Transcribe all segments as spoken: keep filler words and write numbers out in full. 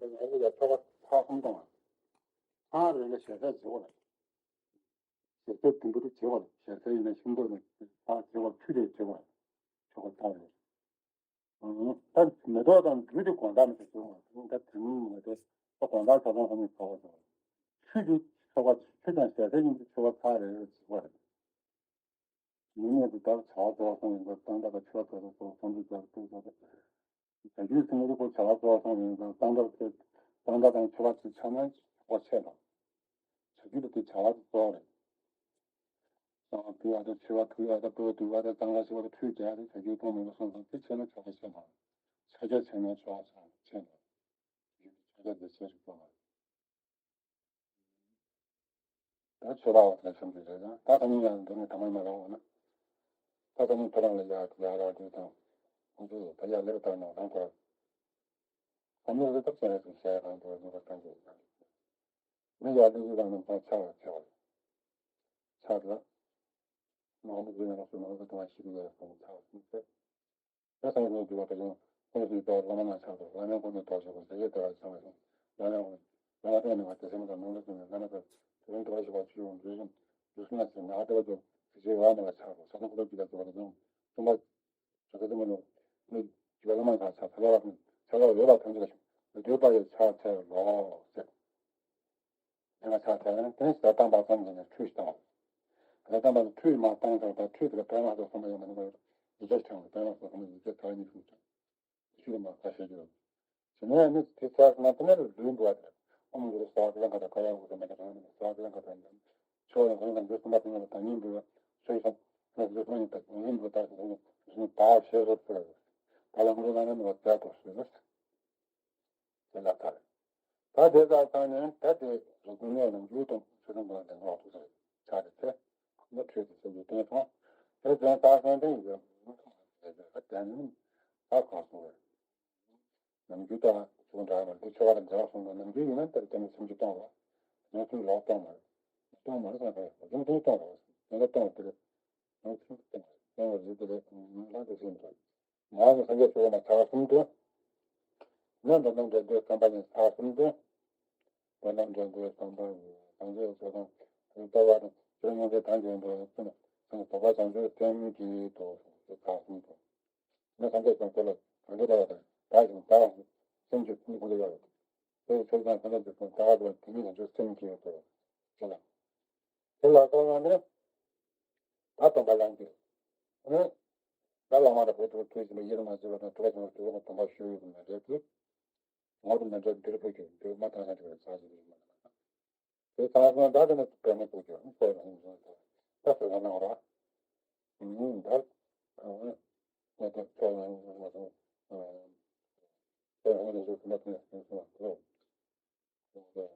ཡང་ཡང་ཡང་ཆོ་ག་ཚར་གསུམ་གཏོང་བ། ཚར་རེ་ལ་ཞལ་ཟས་བྱེད་དགོས་ལ། ཞལ་ཟས་བདུན་པོ་དེ་བྱེད་དགོས་ལ། ཞལ་ཟས་ཡིན་ན་ཤིང་ཏོག་དང་ཚར་བྱེད་དགོས། ཆུ་དེ་བྱེད་དགོས་ལ། ཆོ་ག་ཚར་རེ། ད་མེ་ཏོག་དང་འབྲུ་དེ་དགོང་དག་ནས་བྱེད་དགོས་ལ། ད་དེ་མིན་མ་དེ་ད་དགོང་དག་ཆ་ཚང་ཚང་ནས་ཆོ་ག་ཚར་བ། ཆུ་དེ་ཆོ་ག་ཆུ་དང་ཞལ་ཟས་ཡིན་དུས་ཆོ་ག་ཚར་རེ་རེ་བྱེད་དགོས་རེད། ཉིན་ནས་དུ་ལྟར་བྱ་བ་གཙོ་བོ་སོང་ཡིན་པ་གཙང་སྦྲ་དང་ཆུ་བ་གཙོ་བོ་སོང་སོང་དུས་ལྟར་དུ་བྱ་བ། བྱ་རྒྱུད་ཚིག་ངོ་རིག་པོ་བྱ་བ་གཙོ་བོ་སོང་ཡིན་པ་གཙང་སྦྲ་དེ་གཙང་སྦྲ་དང་ཆུ་བ་ཚིག་ཆ་ན་ཆོག་ཆེ་དང་། བྱ་རྒྱུད་དེ་བྱ་བ་གཙོ་བོ་རེད། སང་ཕུལ་བ་དང་ཕྱི་བ་ཕུལ་བ་དང་སྤོས་བ་དུལ་བ་དང་གཙང་སྦྲ་ཞི་བ་དང་ཁྲུས་བྱ་དེ་བྱ་རྒྱུད་གཏོང་མེད་པ་སོང་ཙང་དེ་ཆེ་ན་ཆོག་ཆེ་དང་། ཆ་རྒྱ་ཆེ་ན་ཆོག་ཆེ་དང་། ཆ་རྒྱ་དེ་ཆེ་རིག་པོ་ལ། ད་ཆོས་པ་བ་དང་གསུམ་གྱི་རེད་ཡང་ད་ད་ཉིད་ཡང་འདི་ནི་ཐ་མལ་མ་རང་བ་ན། ད་ད་ཉིད་ཐོ་རངས་ལ་ཡར་ཡར་ར་དུས་དང་། ཁོང་ཚོས་ད་ཡར་ལེ་རུ་བཏང་ནས་རང་གོ། ད་ཉིད་རི་ཐབས་ཅན་རེད་ཟེར་བཤད་རང་གོ་ཉིད་པ་གཏང་གི་ཡོད། མི་ཡར་ལེ་རུ་དང་ནམ་ཚང་ཆ་བ་ཆ་བ། ཆ་ལ། ནང་མི་རྒྱུ་ཡང་སུ་ནང་དུ་གཏོང་བ་ཞིག་ཡོད་སོང་ཆ་བ་སུ་ཚེ། ད་སངས་རྒྱས་འདུལ་བ་དང་ཡང་ཁོང་ཚོའི་ལྟར་བླ་མ་རྣམས་ཆགས་སོ། བླ་མའི་སྐུ་ནི་རྟོགས་ཤེས་པ་ཟེར་ཡས་ལྟ་བ་བྱང་བ་ཞིང་། བླ་མའི་སྐུ་ནི་བླ་མ་བསྟེན་ནས་བ་དེ་སེམས་དང་ནང་ལ་བསྟེན་ནས་བླ་མ་དང་དེ་རིང་འདུལ་བ་ཞིག་པ་ཆུ་ཡོང་འདུལ་ཞིང་འདུལ་ཞིང་ལ་ཞིང་ནག་ལྟ་བ་ཅན་ཟེར་བྱེད་བླ་མ་ལ་ཆགས་སོ། ས་དང་ཁོ་ལ་རྒྱུད་ལ་སོགས་པ་དང་གསུམ་པ་ཆགས་སོ། དེ་མ་ནོ་ནི་རྒྱུད་པ་བླ་མ་དང་ཆགས་ཚ་ལ་བ་དང་ཆགས་ལ་འོས་པ་ཐམས་ཅད་ལ་ཞིང་འདུལ་བ་ཡི་ཆགས་ཚལ་ལོ་ཟེར། དེ་ལ་ཆ་ཐལ་ནས་དེ་ནས་ཟས་བཏང་བ་ཙམ་གྱིས་ནི་ཁྲུས་བཏང་བ། ཟས་བཏང་བ་ལ་ཁྲུས་མ་བཏང་ཙང་ད་ཁྲུས་དེ་ལ་དཔེ་མ་སོགས་གསུངས་པ་ཡོད་མ་ནི་མ་ཡོད། ཡིག་ཆ་ཕྲེང་བ་དཔེ་མ་སོགས་གསུངས་པ་ཡིག་ཆ་ད་གཉིས་གསུངས་ཀྱང་། ཤུལ་མ་ཁ་ཤས་ཀྱི་རོ། ཞི་གནས་ནི་དེ་ཚར་ན་དེ་ནས་ལུས་འགྲོ་བ་དེ་ཨོམ་གུ་རུ་སྭ་ཀ་ལ་ག་ད་ཀ་ཡ་གུ་རུ་མ་ད་ག་ནི་སྭ་ཀ་ལ་ག་ད་ནི་ཆོས་ཡང་གང་གང་འདི་གསུམ་པ་དེ་ཉིད་ལ་ད་ཉིད་འགྲོ་བ་ཆོས་ཡང་ང་འདི་གསུམ་ཡིན་ད་ཉིད་འགྲོ་ད་ཞིང་ད་ཤེས་སོ་ཚོད་ད་ལ་འགྲོ་ན་ནི་མ་ད་དོ་ཤེས་སོ། དེ་ལ་ཐར། ད་དེ་ལྟར་བཏང་ནས་ད་དེ་རིགས་ཀུན་ནས་ནམ་རྒྱུན་དུ་ཆོས་སྲུང་པ་ལ་ལྡན་ཁོག་ཐུག་ས་ཆགས་ཏེ་ཚེ། མི་ཁྲོས་ཏེ་སེམས་ཀྱི་རྟེན་སོང་། དེ་ཙམ་རྟགས་གསལ་འདྲེན་ཡོད་མི་ཐུབ་པ་ཟེར་བའི་དེ་ནི་ད་གང་སོང་བས། ནམ་རྒྱུན་དང་ཆོས་འདྲ་བར་འདི་ཆོ་ག་དང་འབྲེལ་བ་སོང་ན་ནམ་རྒྱུན་ཡིན་ན་དེར་དེ་ནི་སེམས་ཀྱི་གཏོང་བ། ནང་སེམས་ལོག་གཏོང་མ་རེད། གཏོང་མ་རེད་ཟེར་ན་ཁ་ཡོད་པ་རྒྱུ་མཚན་གཏོང་བ། དེ་འདྲ་གཏོང་བ་དེ་རེད། ནང་སེམས་ཀྱི་གཏོང་བ་གཏོང་བ་རེད་དེ་རེད་ལྷག་ཏུ་སེམས་དང་། ནང་གི་སངས་རྒྱས་ཆོས་ལ་ཐར་གསུམ་དུ། ནང་དུ་ནང་དུ་འདོད་བསམ་པ་ནི་ཐར་གསུམ་དུ། དོན་དམ་འབྲས་བུ་བསམ་པ་བཟང་སྤྱོད་ཚོགས་དང་ལྟ་བ་དང་ཕྱིར་མངོན་དེ་དང་རྗེས་འགྲོ་ཚུལ་སོགས་པ་བྱང་ཆུབ་སེམས་ཀྱི་དོ་ཐར་གསུམ་དུ། ནི་སངས་རྒྱས་ཀྱང་དེ་ལ་གང་འདོད་པ་དང་དག་ཅིང་དག་སེམས་ཀྱི་ཀུན་ཀུན་ལ་ཡོད། དེ་ཡི་ཕྱིར་ཀྱང་སངས་རྒྱས་ཀྱི་དོན་དག་དང་དེ་ཉིད་ཡང་ཆོས་སེམས་ཀྱི་དོ་ཞེ་ལ། དེ་ལ་སོགས་པ་ནི། ད་སྟོན་པ་ལམ་གྱི། ནི། ད་བླ་མ་དང་བོད་དུ་ཐོས་ཤིང་ཡིད་ལ་མ་བྱས་པ་དང་གྲུབ་པ་ཆེན་པོ་དེ་ལ་སྟོན་པ་ཞུ་ཡོད་མ་རེད་དེ། ངོ་དུ་མ་འདྲ་འདིར་བོད་ཀྱི་འདིར་མ་བཏང་ས་དེ་ལ་ཚར་ཞིག་ཡོད་མ་རེད། དེ་ཚང་མ་ད་དེ་ནི་དཔེ་མི་ཐུབ་ཀྱང་ཁོ་ཡང་ཡིན་ཟེར་ད་ཟེར་བ་གནང་ར། ད་ད་ད་ཁོ་ཡང་ཡིན་ཟེར་ད་ཁོ་ཡང་ཡིན་ཟེར་ད་ཁོ་ཡང་ཡིན་ཟེར་ད་ཁོ་ཡང་ཡིན་ཟེར།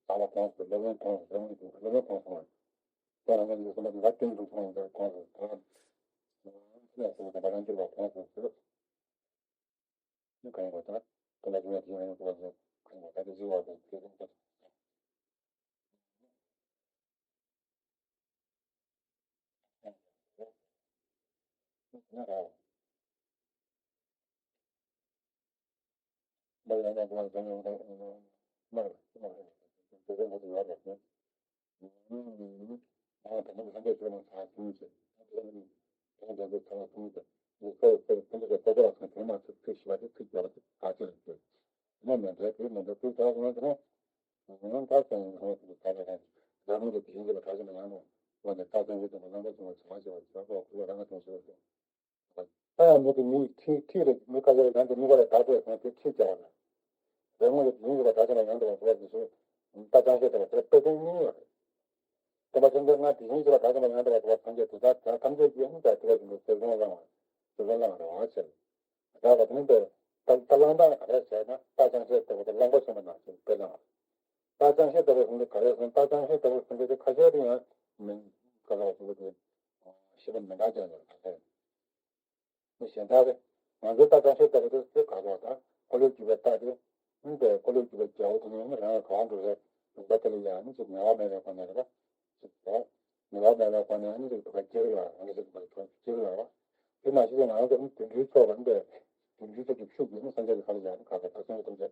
ད་ལ་གོང་དུ་སློབ་དཔོན་གོང་དུ་སློབ་དཔོན་གོང་དུ་དེ་རང་གི་ལུགས་སུ་ལ་ལ་བརྟེན་དུ་སོང་བའི་གོང་དུ་ད་ལ་ལ་སོགས་པ་རང་གྱུར་པ་གོང་དུ་གསོལ། ནི་གང་ཡིན་པ་དང་དེ་ལ་བྱུང་བའི་དེ་ཡང་ཡོད་པ་ལ་གང་ཡིན་པ་ད་དེ་བཞི་བ་དང་དེ་རིང་དུ། ད་ཡང་མི་དེ་མིའི་ཁྲིད་ཁྲིད་རེད། མི་ཁ་ཤས་ལ་ཡང་དེ་མི་ག་ལ་བདག་པོས་ཁོང་དེ་ཁྲིད་བྱ་བ་ལ། རེ་ངོ་ཡོད་མིའི་ལ་བདག་ཅན་ལ་ཡང་དེ་བ་གོ་བ་དེ་ཚོ་ད་ཅང་ཤེས་དེ་བ་དེ་དཔེ་དོན་གཉིས་ཡོད་རེད། སྟོན་པ་ཆེན་པོས་སྔར་དེ་བཞིན་གཤེགས་པ་བདག་ཅན་ལ་ཡང་དེ་བ་གོ་བ་ཐམས་ཅད་དེ་དག་དེ་ཐམས་ཅད་ཀྱིས་ཡང་དེ་དེ་བ་བཞིན་དུ་ཚེ་བཟང་བླང་བ་ཚེ་བཟང་བླང་རེ་བ་ཆེ། ད་ལ་དེ་ནི་དེ་ད་ད་བླང་དག་ག་རེ་བྱས་ན་ད་ཅང་ཤེས་དེ་བ་དེ་བླང་པོ་ཆེན་པོ་ནང་བཞིན་དཔེ་བླང་བ། ད་ཅང་ཤེས་དེ་བ་བཞིན་དུ་ག་རེ་སོང་ད་ཅང་ཤེས་དེ་བ་བཞིན་དུ་ཁ་ཤས་དེ་ཡང་མི་ག་ལ་བ་བཞིན་དུ་ཤེས་པ་མི་འདྲ་ཅན་ཡོད་ག་རེ། མི་གཞན་དག་རེད། ང་ཚོའི་རྟགས་ཅང་ཤེས་ལྟ་བུ་དེ་ཚོས་ག་རེ་བ་དང་འཁོར་ལོས་སྒྱུར་བའི་རྟགས་དེ། ཨང་དེ་འཁོར་ལོས་སྒྱུར་བའི་རྒྱལ་པོ་དེ་ཉིད་ནི་རང་ལ་ག་བ་འགྲོ་རེད། རིག་པ་དེ་ལ་ཡང་ནི་ཅིག་ངལ་བ་མེད་པའི་སྒོ་ནས་རེད་པ། ཅིག་རེད། ངལ་བ་མེད་པའི་སྒོ་ནས་ནི་ཅིག་དུ་བ་སྐྱེ་རུ་ལ་རང་གི་ཅིག་དུ་བ་སྐྱེ་རུ་ལ་རེད་པ། དེ་མ་ཞིག་ལ་ང་རང་ཚོ་ནི་དུད་འགྲོའི་ཚོགས་པ་ནི་དེ། དུད་འགྲོའི་ཚོགས་ཀྱི་ཕྱུགས་ཀྱི་ནི་སངས་རྒྱས་ཀྱི་ཁ་ལ་ཡང་ནི་ག་ག་ད་སངས་རྒྱས་ཐམས་ཅད།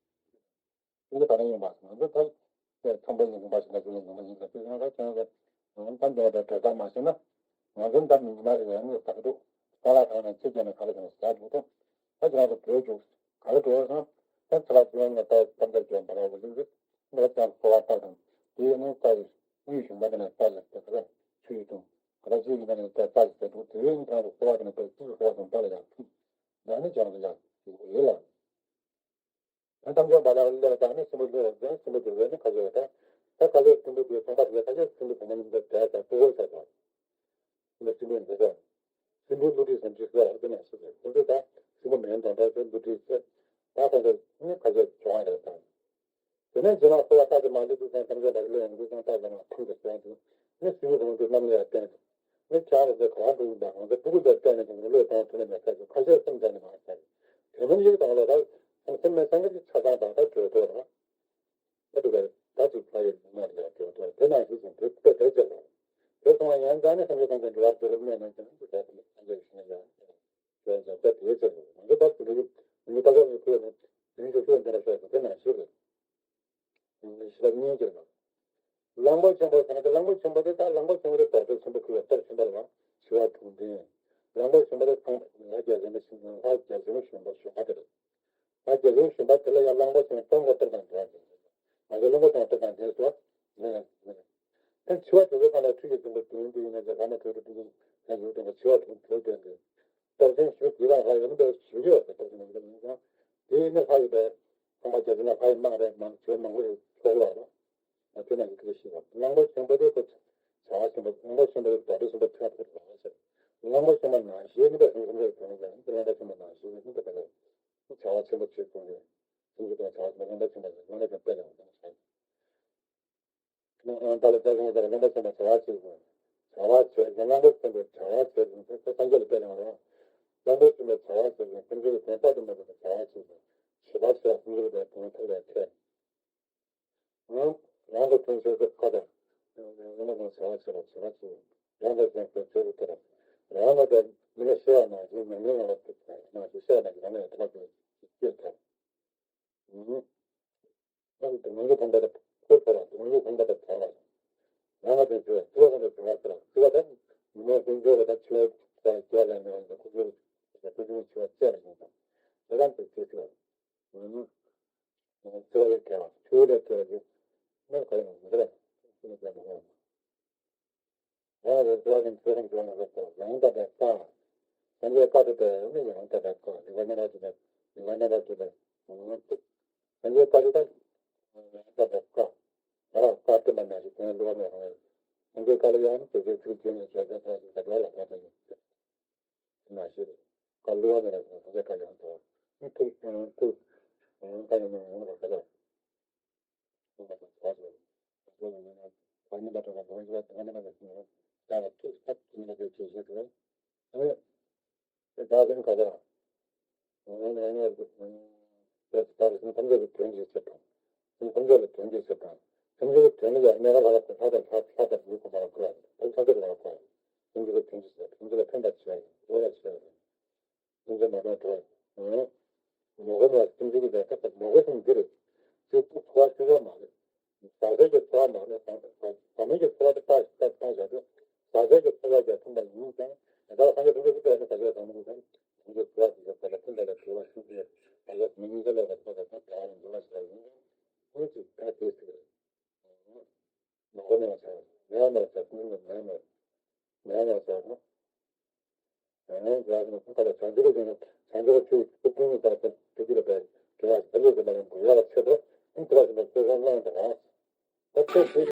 ཀུན་གྱི་བདག་ཉིད་ཡིན་པ། ང་ཚོ་ད་ཚངས་པའི་ཉི་མ་ཞིག་ན་ཀུན་གྱི་ཉི་མ་ཡིན་ལ་ཀུན་གྱི་ཉི་མ་ཡིན་ལ་ཀུན་གྱི་ང་ཚོ་ཀྱང་ད་འདི་བ་ད་གྲོས་ཐག་མ་བྱས་ན། ང་ཚོ་ད་མི་ཉི་མ་རེ་རེ་ནས་ད་ག་འདུག་ས་ལ་ཁང་ནས་ཚེ་སྐྱོན་ནས་ག་ལ་ཁང་ཟ་འདུག་ད་ད་ང་ཚོ་བྲོས་བཅུག་ག་ལ་འགྲོ་བ་སང་། ད་ཚ་ལ་ཀུན་ནས་ད་ད་ད་ཀྱོན་པ་ལ་འོ་ལུགས་ང་ཚོ་ཀྱང་འཚོ་བ་ལྟ་དང་དེ་ནས་ད་དབུས་གཞུང་པ་དེ་ནས་ད་ལ་ད་ག་ཆུ་ཡི་དང་ག་ལ་ཆུ་ཡི་ད་ནས་ད་ད་ལ་ད་འདུག་དེ་རིང་ད་འཚོ་བ་དེ་ནས་ད་ཅི་འཚོ་བ་དང་ད་ལ་ཡང་ཐུག་ད་ནི་ཀྱང་ཡང་ཐུག་ཡོད་ལ། ཐམས་ཅད་པ་ལ་སླེབས་དང་ནི་སྲིན་པོ་སླེབས་ཟེར་སྲིན་པོ་དེ་བས་ནི་ཁ་ཤས་དང་། ད་ཁ་ཤས་སྲིན་པོ་དེ་ཚོང་པ་དེ་ཁ་ཤས་སྲིན་པོ་དེ་ནི་འདི་བྲལ་དང་སྤུ་གོ་ཟེར་དང་། འདི་སྲིན་པོའི་འདི་ཚོ། སྲིན་པོའི་བསླུ་བྲིད་ཟེར་གྱི་ཟེར་དེ་ནས་སྲིན་པོ་དེ་ཚོ་ད་སྲིན་པོ་མེད་མདོག་འདྲ་ཚོ་བསླུ་བྲིད་ཟེར། ད་ཁ་ཤས་ནི་ཁ་ཤས་བྱུང་བ་རེད་དང་། དེ་ནས་རྗེས་མ་གསོལ་བ་བཏབ་ཀྱི་མ་འདུག་དུས་ཙང་ཐམས་ཅད་པ་ལ་སླེབས་ཡོང་དུས་ཙང་ད་ཡང་ཁོང་གི་གསོལ་བ་འདུག་ནི་སྲིན་པོ་ཁོང་ཚོའི་རྣམ་ལ་ཡང་བསྟན་ནས། མི་ཆགས་པ་དེ་གང་དུ་ཡིན་པ་ང་ཚོ་ཕྲུ་གུ་དང་བལྟས་ནས་ཀྱང་བློས་གཏོང་ཐུབ་ནས་མེད་ས་ཀྱི་ཁ་ཤས་སེམས་ཙམ་ནས་མ་ཤར། དེ་མིན་ཡིག་དང་ལ་རག་སེམས་སེམས་མེད་སེམས་ཀྱི་ཆ་ཚང་དང་ད་གྲོས་ཐོག་ར། ད་དུ་བས་ད་ཅིག་ཕ་ཡི་མ་རེད་ཡ་གྲོས་ཐོག་དེ་ནང་བཞིན་ཅིང་དེ་དེ་དེ་ཅེས་ལ། དེ་སོང་བ་ཡང་ཙང་ནས་སེམས་ཀྱི་སྟེང་དུ་འགྲོ་བ་དེ་རུ་གནས་ནས་ཀྱང་དེ་དེ་སེམས་ཀྱི་ཤིང་ཡང་གྲོས་ཀྱང་དེ་དེ་ཅེས་ལ་ང་ཚོ་ད་དུ་རུ་ཡིག་ད་ག་ནས་ཁོས་ནས་དེ་ཚོ་ཁོས་འདི་ར་ཤོད་དེ་ནང་བཞིན་རེད། ཞེས་པ་གཉིས་ཀྱིས་ན། གླང་པོ་ཆེན་པོ་ཟེར་ན་དེ་གླང་པོ་ཆེན་པོ་དེ་ད་གླང་པོ་ཆེན་པོ་དེ་རྡོ་རྗེ་ཆེན་པོ་ཁུ་བའི་རྟགས་ཆེན་པོ་ལ་ཞི་བ་དྲུག་ལྡན། གླང་པོ་ཆེན་པོ་དེ་ཚངས་པ་ལྷ་རྒྱལ་བྱེད་མ་ཞིག་ལྷ་རྒྱལ་བྱེད་མ་ཞིག་པ་ཞུ་བ་དེ་རེད། ལྷ་རྒྱལ་བྱེད་མ་ཞིག་པ་དེ་ལ་ཡང་གླང་པོ་ཆེན་པོ་སྟོན་གོ་ལྟར་དང་འདྲ་ཞིག་ང་ཚོ་གླང་པོ་ཆེན་པོ་ལྟར་དང་འདྲ་སོ། ནས་ནས་དེ་འཆི་བ་དེ་ཚོ་གང་ལ་ཁྲུས་ཀྱི་དུམ་བུ་དུམ་བུ་ཡིན་ན་ཅི་ལྷ་མ་ཁྲུས་ཀྱི་དུམ་བུ་ལ་ཡོད་དུམ་བུ་འཆི་བ་དུམ་བུ་དོན་དུ་རྟགས་ཅན་ཞུ་དེ་རང་ལྷ་ཡོད་པའི་ཞུ་རྒྱུ་བ་དེ་རྟགས་ཅན་ཡིན་པ་ཡིན་ཙང་། དེ་ནི་ལྷ་ཡོད་པའི་ཚངས་པ་རྒྱ་མཚོ་ན་ལྷ་ཡི་དམག་རེད་མང་ཆེ་མང་པོ་ཡོད་ཚོགས་ལ་རོ། ང་ཚོ་ནང་གི་ཁྲིད་ཤེས་པ་གླང་པོ་ཆེན་པོ་དེ་ཁོ་བྱ་བ་ཆེན་པོ་གླང་པོ་ཆེན་པོ་དེ་རྡོ་རྗེ་ཆེན་པོ་ཐོད་ཐོད་ལ་ཟེར། གླང་པོ་ཆེན་པོ་ནང་བཞིན་ནི་པའི་སེམས་ཁམས་རེད་དོན་ལ་ནི་གླང་པོ་ཆེན་པོ་ནང་བཞིན་ནི་པའི་བྱ་བ་ཆེན་པོ་བྱེད་དགོས་རེད། སེམས་ཀྱི་དང་བྱ་བ་ཆེན་པོ་གླང་པོ་ཆེན་པོ་གླང་པོ་ཆེན་པོ་དཔེ་ལ་ཡང་ད་ལ་ད་གང་ལྟར་གླང་པོ་ཆེན་པོ་བྱ་བ་བྱེད་དགོས། བྱ་བ་བྱེད་དགོས་གླང་པོ་ཆེན་པོ་བྱ་བ་བྱེད་དགོས་སངས་རྒྱས་ལ་དཔེ་ལ་ཡང་རོ། གླང་པོ་ཆེན་པོ་བྱ་བ་བྱེད་དགོས་སེམས་ཀྱི་དོན་དག་ཏུ་མ་དགོས་པའི་བྱ་བ་བྱེད་དགོས་བྱེད་པ་ཟེར་སེམས་ཀྱི་དོན་ཐུག་ལས་ཐད། རང་གི་དོན་བྱེད་པའི་ཁ་དང་། རང་གི་དོན་བྱ་བ་བྱེད་པ་བྱེད་པ་བྱེད། རང་གི་དོན་བྱེད་པའི་ཐད། རང་གི་དོན་མི་ལ་ཤེས་པ་ནང་བཞིན་མི་མིན་ལ་ཐུག་ནང་བཞིན་ཤེས་པ་ནང་བཞིན་རང་ལ་ཡང་ཐོག་ཏུ་སྐྱེས་ཐལ། རང་གི་དོན་ངོ་ཕན་པ་དང་ཁོ་ཐོབ་པ་དོན་ངོ་ཕན་པ་དང་ཐོབ་པ། རང་གི་དོན་བྱེད་པའི་ཐད་ལ་ཐོབ་པ་དང་ཐོབ་པ་དང་མི་མིན་དོན་བྱེད་པ་དང་ཆེ་བའི་ཐད་ལ་རྒྱལ་ལ་ནས་ཁོ་ཚོས་ཁོ་ཚོས་བྱེད་པ་བཅས་ལ་ཡིན་ཙང་། དེ་རང་གི་ཐད་ལ། ཚོར་བའི་དྲན་པ་ཆོས་ལས་བྲལ་བའི་མིག་གང་ཡང་མི་འདྲ་ཞིག་ལ་ཡང་རེ་ཚོར་བའི་ཚོར་བའི་འགྱུར་བ་རེ་ཚོར་ཡང་དག་པའི་བཀའ། སངས་རྒྱས་བཀའ་སྒྲུབ་པའི་མིག་ཡང་དག་པའི་བཀའ་ལེགས་པར་སྨོན་པ་ཞུ་བའི་ལེགས་པར་སྨོན་པ་ཞུ་བའི་ངང་ཚུལ། སངས་རྒྱས་བཀའ་སྒྲུབ་པའི་ཡང་དག་པའི་བཀའ། ང་རང་བཀའ་སྟོན་པ་ནང་བཞིན་དོན་བསླུ་བ་མེད་རང་ཡིན། སངས་རྒྱས་བཀའ་ལ་ཡང་དེ་ཚོའི་ཚུལ་བྱས་ནས་བྱས་ཙང་ཚང་ཞིང་དག་པ་ལ་བཀའ་སྟོན་ཡོད། མ་ཤེས། བཀའ་བསླུ་བ་མེད་པ་ཐམས་ཅད་བཀའ་ཡང་དག་ཐུགས་ཐུགས་བཀའ་ཡང་མི་ཡོང་བར་བཀའ་ལ། སེམས་ཁམས་ཀྱི་དོན་གྱི་ཕྱིར་དང་། སེམས་ཁམས་ཀྱི་དོན་གྱི་ཕྱིར་དང་། སེམས་ཀྱི་དོན་ནི་ཡང་གནས་སྐབས་ལ་ལྷ་དང་ལྷ་ལྷ་དང་ལུས་ཁོ་མ་ལ་འཁོར་བ་དང་ཐམས་ཅད་ལ་འཁོར་བ། སེམས་ཀྱི་དོན་གྱི་ཕྱིར་སེམས་ཀྱི་ཕན་པར་བྱེད་པ་ཡིན་འགྲོ་བར་བྱེད་པ་ཡིན། སེམས་ཀྱི་མ་དོན་འགྲོ་བ་ཡིན། མོས་གུས་ནི་སེམས་ཀྱི་ལས་ཐབས་མོས་གུས་སེམས་འདི་རེད། ཚེ་སྐྱེ་འཚོ་བ་སྐྱེ་བ་མ་རེད། ཟག་བཅས་ཀྱི་འཚོ་བ་མ་རེད། ཟག་མེད་ཀྱི་འཚོ་བ་དེ་ལྟ་ལྟ་ལྟ་བཞག་དུས། ཟག་བཅས་ཀྱི་འཚོ་བ་ཀྱང་མཐུན་པ་ཡིན་ཀྱང་ཡང་དག་སངས་རྒྱས་ཐམས་ཅད་ཀྱི་དཔལ་ནི་ཟག་བཅས་དང་མི་མཐུན་ཀྱང་། ཐམས་ཅད་འཚོ་བ་ཞིག་ཡོད་པ་ལ་ཐུན་ལ་ལ་གྲོལ་བ་ཤིན་ཏུ་ཡོད་པ་ལ་མི་སྙིང་རྗེ་ལ་ལ་ཐོག་ལ་ཐོག་དགའ་བ་ལ་འགྲོ་བ་ཞིག་ལ་ཡིན་ཀྱང་ཀུན་གྱིས་ད་དེ་ཟེར། མ་གོ་ནས་བྱ་མེད་ནས་བྱ་ཀུན་ནས་མེད་ནས་མེད་ནས་བྱ་ནོ། ཡང་ཡང་ཡང་ཁོ་ལ་བྱང་ཆུབ་ཀྱི་སེམས་བྱང་ཆུབ་ཀྱི་ཆོས་ཀྱི་ཀུན་ནས་བྱ་ཀུན་དེ་ཀྱི་ལ་བས་དེ་ཡང་དེ་ལས་དེ་ལ་ཡང་འགོད་ཡ་ལ་ཆེད་དུ་ཀུན་ཏུ་ར་ཞིག་ལ་ཆོས་སེམས་བླང་དང་། ད་ཆོས་ཀྱི་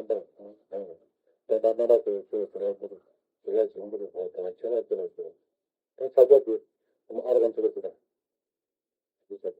རྣམ་པར་དང་། དེ་དག་རྣམ་པར་དག་པའི་ཆོས་ཟེར་བ་ཀུན་ཏུ་ཞུགས་པའི་འབྱུང་པོ་དེ་དང་ཁྱད་པར་ཅི་ལ་ཟེར། དེ་ཕྱག་རྒྱ་དེ་ཨ་ར་གན་ཆོས་ཟེར། འདི་བྱས།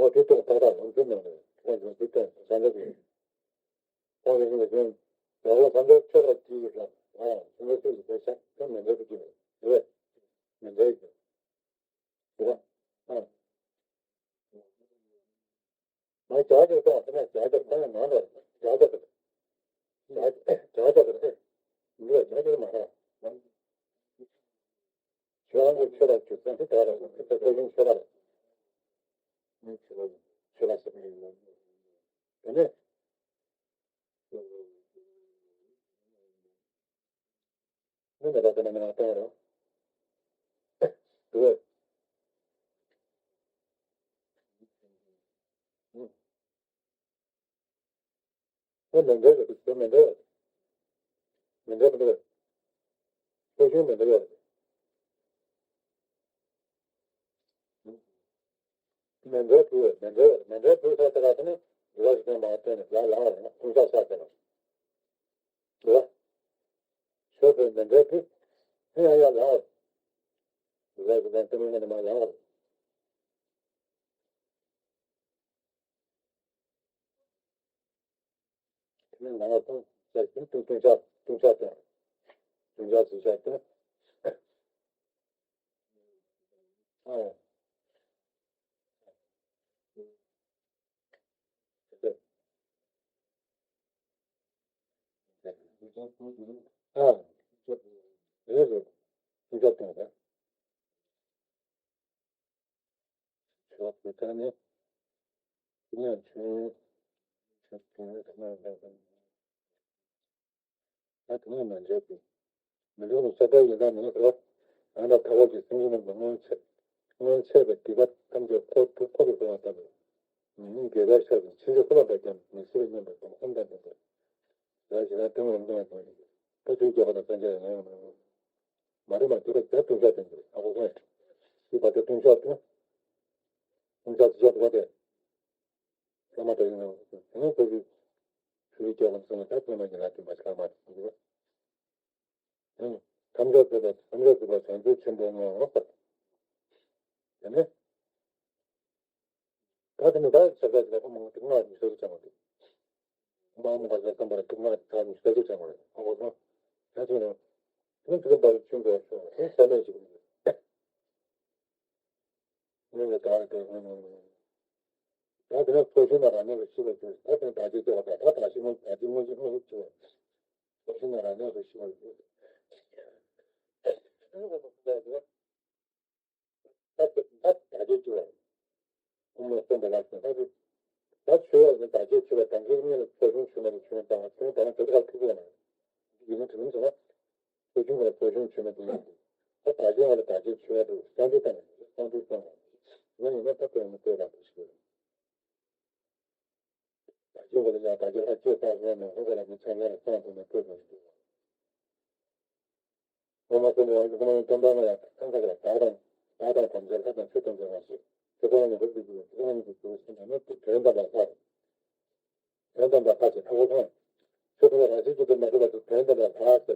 འོ་དེ་ལྟར་ད་ལྟ་ལུང་ཚན་ནང་ནས་ཁོང་ཚོ་འདི་ལྟར་བསམ་བློ་བཏང་། ཁོང་ཚོ་ནི་ཀྱང་རྒྱལ་བ་བསམ་གཏན་ཆོས་ལ་ཐུག་ཡོད་ཀྱང་ཨ་བསམ་བློ་ཐུག་ཡོད་པའི་ཆ་ཁྱོན་མི་འདྲ་བ་ཅིག་རེད། མི་འདྲ་ཡོད་རེད་ཨ། ང་རྒྱ་ཆེར་བཏང་དེ་ནས་རྒྱ་ཆེར་བཏང་ནང་ལ་རྒྱ་ཆེར་རྒྱ་ཆེར་རེད། འདི་ལ་རྒྱ་ཆེར་མ་རེད། ཁྱོད་རང་གི་ཆོས་ལ་ཆོས་ཚན་དེ་ག་རེད། ཁྱོད་ཚོ་ཆོས་ལ་ཆོས་ལ་ཟེར་ནས་དེ་ནས། ཨ་ནི། ཨུ། ཁོ་མི་འདྲ་རེད། ཁོ་མི་འདྲ་རེད། མི་འདྲ་མི་འདྲ་རེད། ཁོ་གཞུང་མི་འདྲ་རེད། མི་འདྲ་བུ་མི་འདྲ་མི་འདྲ་བུ་ས་ས་ལ་དེ་ནི་འགྲོ་བ་ཞིག་མ་བསྟན་ནས་ལ་ལ་བ་ལ་ཁོང་ཆ་ས་ས་ལ་འགྲོ་བ་ཆོས་པའི་མི་འདྲ་བུ་ཧེ་ཡ་ཡ་ལ་བ་ལ་ཞིག་དང་དེ་མི་ངན་མ་ལ་བ་ལ། དེ་ནས་ང་ལ་ཏུང་ཟེར་གྱིན་ཏུང་ཏུང་ཤ་ཏུང་ཤ་ཏུང་། ཏུང་ཤ་ཟེར་ཤ་ཏུང་། ཨ། ཨ། རེད་རེད། ཏུང་ཤ་ཏུང་རེད། ཆོག་གི་ད་ནི། ཁྱེད་ཉག་ཆུང་། ཆུང་ཆུང་ད་ང་ད་ད་ད་དུང་མ་འཇོག་གི། མི་འདུག་ནི་ས་ད་ཡིན་ད་མིན་ཁོ། ཨ་ད་ཐ་བ་གི་སེམས་ཅན་རྣམས་ལ་སྔོན་ཆད། སྔོན་ཆད་པའི་སྡིག་པ་ཐམས་ཅད་ཁོ་ཐུག་ཁོ་ལ་སོང་བ་ལྟ་བུ། མི་མིན་དགེ་བའི་ཆ་རུ་ཕྱིན་ཅི་ཁོ་ལ་འབད་ཀྱང་མི་སྲིད་པའི་སྙམ་པའི་སྡོམ་ཁོམ་དང་ལྡན་པས། ད་ཞེ་ན་སྟོན་ལམ་སྟོན་པ་དང་། ད་ཆོས་རྒྱལ་པོ་དང་སངས་རྒྱས་ཡང་ཡང་མ་རེད། མ་རེད་མ་དེ་ལ་དེ་ལྟུང་བཤགས་དེ་འདུག་ཨ་ཁོ་ཁོ་ཡང་། དེ་བ་དེ་ལྟུང་བཤགས་དེ། ལྟུང་བཤགས་དེ་བཤགས་དེ་བ་དེ། བླ་མ་དེ་ཡིན་ནོ། དེ་ནས་ཁོ་ཚོས་ཆོས་རྒྱལ་པོ་ཚོ་ལ་ད་བླ་མ་ཉིད་ལ་དེ་མ་ཤར་མ་དེ་འདུག་ཐམས་ཅད་མཁྱེན་པ་ཐམས་ཅད་མཁྱེན་པ་བྱང་ཆུབ་ཆེན་པོའི་ངོ་བོ། དེ་ནས། ད་དེ་ནི་ད་ཆ་ཚང་ལ་ཁོ་མང་པོ་ཐུགས་མངའ་ཉི་ཤུ་རྩ་ཆེན་པོ་དེ། མང་པོ་ཁ་ཤས་བསམ་པར་ཐུགས་མངའ་ཐག་ཉི་ཤུ་རྩ་ཆེན་པོ་རེད། ཁོ་ཚོ་ད་ཆ་ཚང་ལ་ཁོ་ཚོ་བར་ཆུང་དུ་སོང་ཧེ་ས་མེད་ཅིག་ངས་ད་དེ་ད་དེ་ནི་ཚོགས་ཞིང་ན་རང་ཉིད་ལ་ཤི་བ་ཅིག་ད་དེ་བདག་གཅེས་སྐྱོ་བ་དང་ད་བདག་ཤི་མོ་བདག་གཅེས་མོ་ཅིག་མོ་ཅིག་ཚོགས་ཞིང་ན་རང་ཉིད་ལ་ཤི་བ་ཅིག་ད་ད་ད་ཅི་ཅི་བ། ཨོཾ་སྟོན་པ་ལ་སོགས་ད་ད་ཆོས་ཡོད་ནི་ད་ཅི་ཅི་བ་དང་གི་གཉིས་ལ་ཕོ་བྱུང་ཆུ་མ་ལ་ཆུ་དང་ཆུ་དང་དེ་དག་ཐུག་ཡོད་ན། ཡིན་ན་དྲི་མི་ཟེར་ན། ཕོ་བྱུང་བ་ལ་ཕོ་བྱུང་ཆུ་མ་དེ་ཡིན། ད་ད་ཅི་བ་ལ་ད་ཅི་ཆུ་ཡ་དུ་སྟོན་པའི་སྟེང་ནས་སྟོན་པའི་སྟེང་ནས་ཡིན་ན་ད་དཔེ་མི་དཔེ་ལ་དུ་ཞིག་ད་ཅི་བ་ལ་ཡང་ད་ཅི་ལ་ཅི་ས་ཡོད་ནས་ཧོ་ག་ལ་མི་ཚང་ཡ་ལ་སྟོན་དུ་མི་དཔེ་མི་འདུག་ཨོཾ་སྟོན་པ་ཡང་གོང་ནས་སྟོན་པ་ལ་ཡང་ཐང་ག་ལ་བདག་དང་བདག་དང་ཐམས་ཅད་ལྷ་དང་ཆོས་ཐམས་ཅད་རང་བཞིན་དེ་ལྟ་བ་ཉིད་ཀྱི་དེ་ལྟ་བ་ཉིད་ཀྱི་དེ་བཞིན་དུ་ནི་དོན་དམ་པ་ལྷ་དོན་དམ་པ་ལྷ་ཆེ་ཁ་བོ་དང་ཆོས་དམ་པ་རང་བཞིན་གྱིས་དེ་མ་གྲུབ་པ་དེ་དོན་དམ་པ་ལྷ་ཟེར། དེ་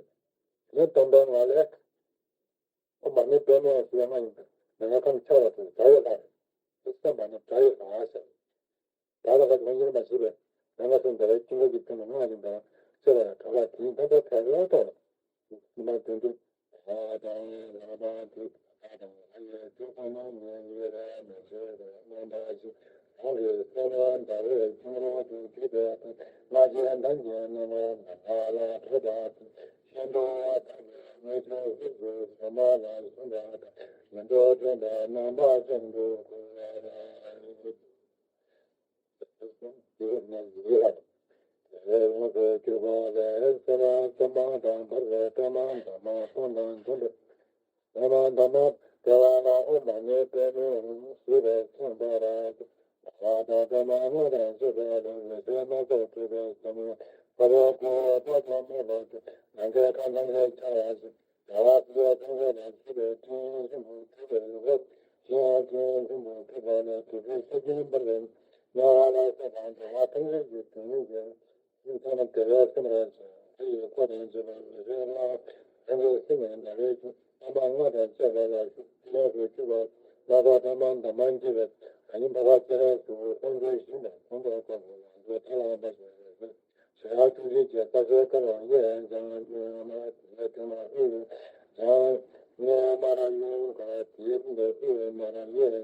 ནི་སྟོན་པའི་ངག་ལས། ཨོཾ་མ་ཎི་པདྨེ་ཧཱུྃ་ཟེར་ཡང་ང་ཡིན་ད་ང་ཁམས་ཆགས་པ་དེ་དགྲ་ཡོད་ལྷ་རེད། དེ་སེམས་པ་ནི་དགྲ་ཡོད་ལྷ་ཟེར། ད་ལྟ་ཁ་ཅིག་ཡིན་མ་ཤེས་པས། ང་ཚོ་འདི་ལ་ཁྱིམ་ཚང་གི་ཕྲུ་གུ་ལྔ་ཡིན་པ་ཤེས་པ་ཡང་གྲོགས་པ་དེའི་ད་ལྟ་ཕན་ཡོན་ཐོག་ལ་ཉི་མ་དོན་དུ་ད་དང་ལ་དང་དུ་ད་དང་ལ་ཡེ་དུ་ཁོ་ན་ཉེ་ཡེ་ར་མེ་ཤེ་ར་མ་འདའ་ཞིག་ད་རེ་ས་ལ་འདའ་རེ་ཁྱུང་རོ་དུ་དུ་དེ་ལྔ་བརྒྱ་འདང་རྒྱལ་རྣམ་པ་ལ་ལ་ལ་ཁྲོ་ད་དུ་ཤེས་འགྲོ་བ་ད་རེ་ངེས་འབྱུང་ཧྲིལ་པོའི་ས་མ་ལ་སུ་འདྲ་ད་ཡོན་ཏོ་དོན་དང་རྣམ་པ་ཅན་དུ་འཁོར་བ་ལ། ཟླ་བ་བསིལ་བ་ཐང་ས་ནས་འཁྱིལ་བའི་སྤྲིན་ཆེན་པོ་ཐིགས་པའི་འོད། ཤིང་ཡང་སྤྲིན་ཆེན་པོ་ཐིགས་པ་ལས་གྲུབ་པའི་ས་ཆེན་འབར་བའི་ཉ་ཝ་ལ་སོགས་དང་འགྲོ་བ་ཐམས་ཅད་ཀྱི་དོན་ཡིན་ཞིང་། ཐ་མ་དེ་བས་སེམས་རང་བྱུང་དེ་ཡི་འཁོར་དང་བཅས་པ་ལས་ལ་ཐམས་ཅད་སེམས་ཡང་འདའ་རེ་ཆུ་རྣམ་པ་ལྔ་དང་བཅས་པ་ལ་ཞུགས་ལས་སུ་བཅུག་པ་ལ་སོགས་ཐ་མ་འདབ་མ་འཁྱིལ་བའི་ཨ་ནི་འཕགས་པ་སྤྱན་རས་གཟིགས་སངས་རྒྱས་ཞིང་དང་ཐམས་ཅད་ཀུན་ཏུ་ཡང་དུ་ཐ་ལ་པ་ཞིག་ཞེས་ཡང་ཐུགས་རྗེ་ཆེ་ས་སེ་ཀ་རང་ཡེ་འཇང་ཡེ་མ་དེ་དེ་མ་ཧི་འཇང་ཡེ་མ་ར་ཡུང་ག་དེ་དེ་ཧི་མ་ར་ཡེ་ཡེ་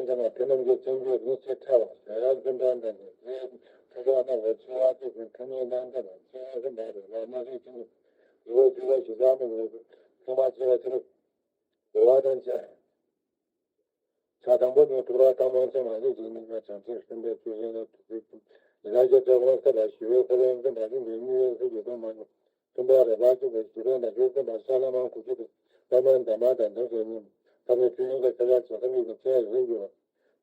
འཇང་དེ་རྣམས་ཀྱི་སེམས་རྒྱུད་རིན་ཆེན་ཕྲ་བ་ཞེས་ཡང་ཙམ་ཕྲ་འདྲ་ནི་དེ་ཐུགས་ཀ་ན་བའི་ཆེ་བ་དེ་བཞིན་ཐུན་མིན་ལྡན་ཐབས་ཆེ་བ་ཟིན་པ་རེ་བ་མ་ཟིན་ཅིང་རི་བོ་ཆེ་བ་ཞི་ས་མི་རེ་ཐུགས་མ་ཆེ་བ་ཆེ་རུ། འགྲོ་བ་དང་བཅས། ཆ་དང་པོ་ནི་ཐུགས་རང་དང་མ་ཚད་མ་ལུས་ཀྱི་སྙིགས་མ་བྱང་ཆུབ་སེམས་དཔའི་ཆོས་བཞིན་ལ་ཐུགས་རྗེ་ཆེ། ཡི་དྭགས་ཀྱི་ཚེ་དབང་ས་ལ་ཞི་བའི་འཁོར་ལོ་འཛིན་པ་ནི་འདི་གཉིས་སུ་ཡོད་དོ་མ་ནི། མཐུན་པའི་རེ་བ་བཅུག་པའི་ཞི་བའི་མདའ་གྲལ་འཛིན་པ་ས་ལ་མ་གུ་ཅི་ཏུ་ལ་མ་འདབ་མ་དང་འདབ་ཟེར་ཉིན། ས་ནི་ཆོས་དབྱིངས་ཀྱི་ས་ཡ་བྱེ་ཐབས་ཀྱི་ཚེ་ཡ་རིག་འགྱུར་བ།